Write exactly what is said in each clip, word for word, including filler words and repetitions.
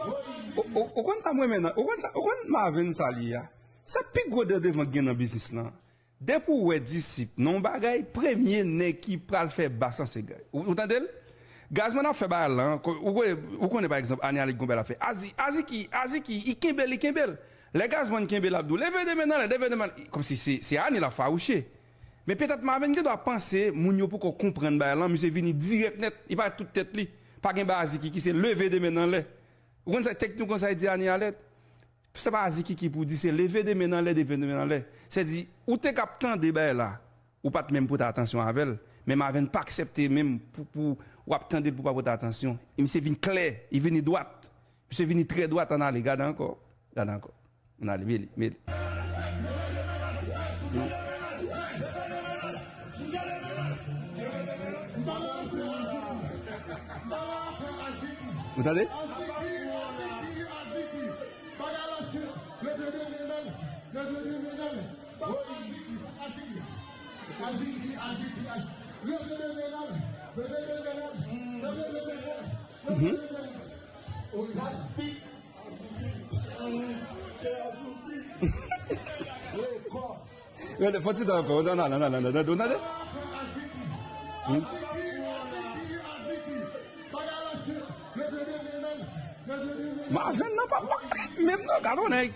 Ou, ou, ou konn sa m renmen nan, ou konn sa, ou konn Marvin sa li a? Sa pi gwo dan devan k gen nan biznis lan. Depi w wè Disip nan yon bagay, premye nèg ki pral fè bas lan se Gaz. Ou, ou tande l? Gazman ap fè bagay lan, ko-, ou, konnen- ou konnen pa egzanp, Ani Alèt gon bagay l ap fè. Azi, Aziki, Aziki, i kenbe l, i kenbe l. Lè Gazman kenbe l ap di w, leve de men nan lè, leve de men, kòmsi se, se Ani l ap fawouche. Men petèt Marvin gen dwa panse, moun yo poko konprann bagay lan, misye vini dirèk nèt, li parèt tout tèt li. Pa gen bagay Aziki ki se leve de men nan lè. Ou konn sa, teknik konsa, e di Ani Alèt. Se pa Aziki ki pou di se leve de men nan lè, leve de men nan lè. Se di, ou te k ap tande bagay la, ou pa t menm pote atansyon avè l. Men Marvin pa aksepte menm pou, pou w ap tande l pou w pa pote atansyon. E misye vin klè, li vini dwat. Misye vini trè dwat, ann ale, gade ankò. Gade ankò. Ann ale, mele, mele. Ou tande? Bagay la se leve de men nan lè, leve de men nan lè. Bagay Aziki, Aziki, Aziki, Aziki, Aziki. Leve de men nan lè, leve de men nan lè, leve de men nan lè, leve de men nan lè. Aziki. Aziki. Se Aziki. Rekò. Gade, fò ti tan ankò, ou tande, ou tande, ou tande, ou tande? Hmm? Marvin nan pa, pa trèt menm non, gade yon nèg.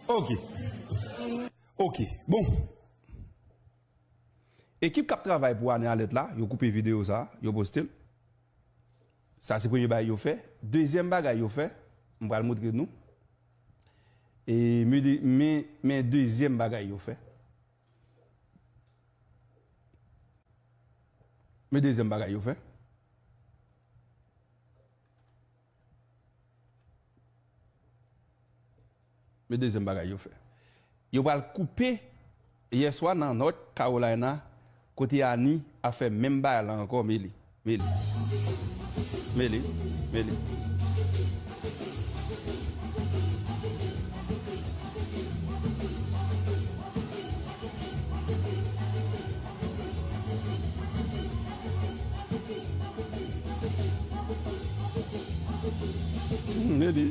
Ok. Ok. Bon. Ekip k ap travay pou Ani Alèt la, yo koupe videyo sa, yo poste l. Sa se premye bagay yo fè. Dezyèm bagay yo fè, m pral montre nou. E men de, men, men dezyèm bagay yo fè. Men dezyèm bagay yo fè. Men dezyèm bagay yo fè. Yo pral koupe yèswa nan North Carolina, kote Ani ap fè menm bagay la ankò, mele, mele, mele, mele. Hmm, mele.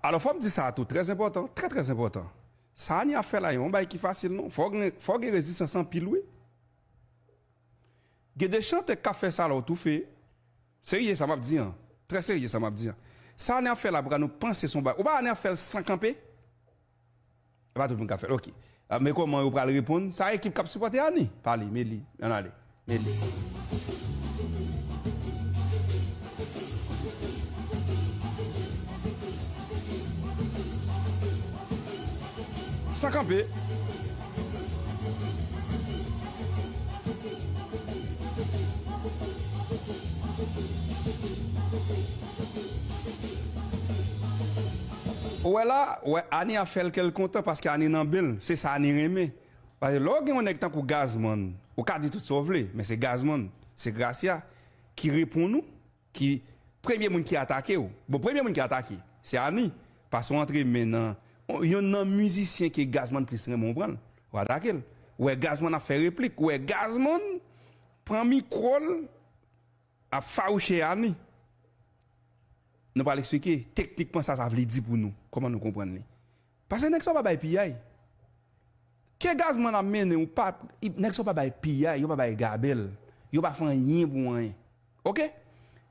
Alò, fò m di sa tou, trè enpòtan, trè, trè enpòtan. Sa Ani ap fè la, yon bagay ki fasil non. Fò gen, fò gen rezistans anpil, wi. Gen de chantè k ap fè sa la, w toufe. Serye sa m ap di an. Trè serye sa m ap di an. Sa Ani ap fè la, pou ka nou panse se yon bagay. Ou pa Ani ap fè l san kanpe? E pa tout moun k ap fè l, ok. Ah, men kòman yo pral reponn? Sa ekip k ap sipòte Ani. Pale, mele, ann ale. Mele. San kanpe. Ou wè la, ou wè Ani ap fè l kè l kontan paske Ani nan ben l. Se sa Ani renmen. Paske lè w gen yon nèg tankou Gazman, ou ka di tout sa w vle, men se Gazman, se Gracia ki reponn ou, ki premye moun ki atake w. Bon, premye moun ki atake, se Ani. Paske w antre men nan, yonn nan mizisyen ke Gazman plis renmen w pran l, w atake l. Ou wè Gazman ap fè replik, ou wè Gazman pran mikwo l, ap fawouche Ani. Nou pral eksplike teknikman sa sa vle di pou nou, kòman nou konprann li. Paske nèg sa yo pa bay piyay. Ke Gazman ap mennen ou pa, nèg sa yo pa bay piyay, yo pa bay gabèl, yo pa fè anyen pou anyen. Ok?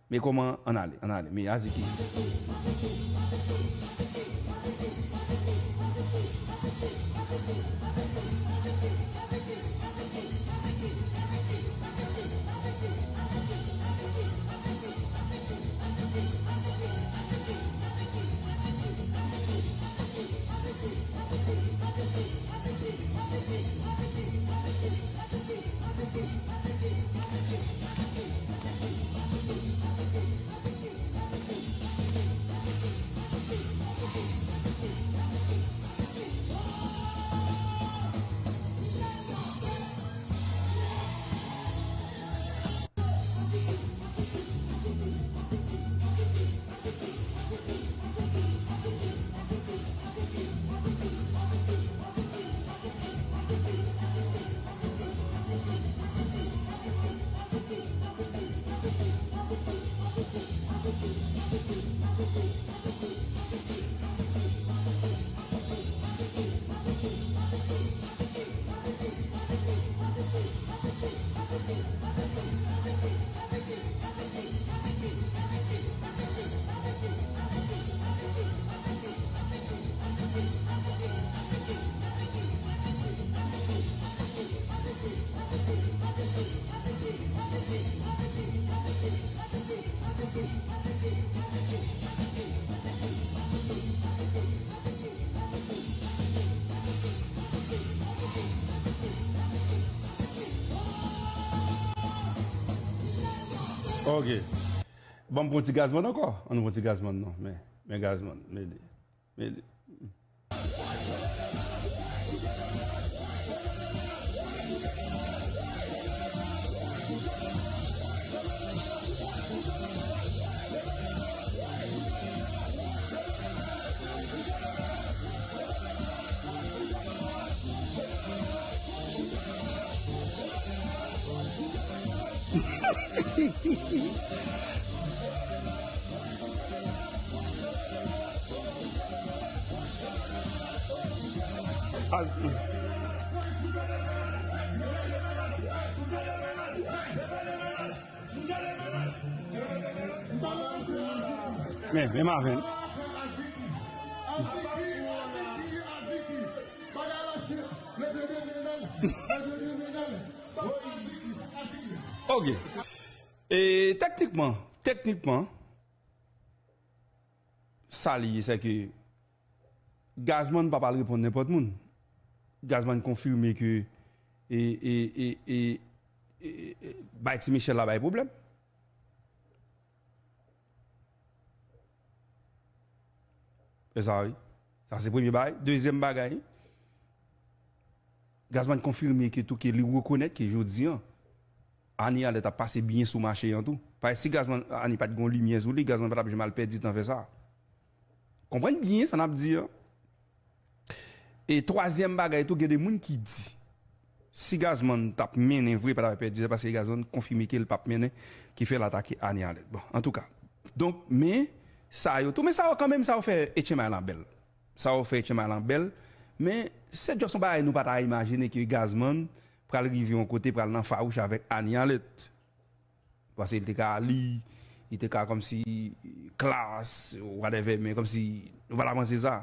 Men kòman, ann ale, ann ale, men Aziki. Ok. Ban m pran ti Gazman ankò. An nou pran ti Gazman non. Men, men Gazman, men li. Men li. Men, men Maven. Ok. E teknikman, teknikman, sa li ye, se ke Gazman pa pral reponn nenpòt moun. Gazman konfime ke e, e, e, e, e, e, bay Ti Michel la bay pwoblèm. E sa wi. Sa se premye bagay. Dezyèm bagay, Gazman konfime ke tou ke li rekonèt ke jodi an, Annie Allet ap pase byen sou mache an tou. Paske si Gazman, Annie pa t gon limyè sou li, Gazman pa t ap janm al pèdi tan fè sa. Konprann byen sa n ap di an. E twazyèm bagay tou, gen de moun ki di, si Gazman t ap mennen vre, pa t ap pèdi, se paske Gazman konfime ke l p ap mennen, ki fè l atake Annie Allet. Bon, antouka. Donk, men, sa yo tou, men sa yo kanmenm, sa yo fè H M I lan bèl. Sa yo fè H M I lan bèl, men se just yon bagay nou pa ta imajine ke Gazman pral rive yon kote, pral nan fawouch avèk Annie Allet. Paske li te ka li, li te ka kòmsi klas, whatever, men kòmsi nou pa ta panse sa.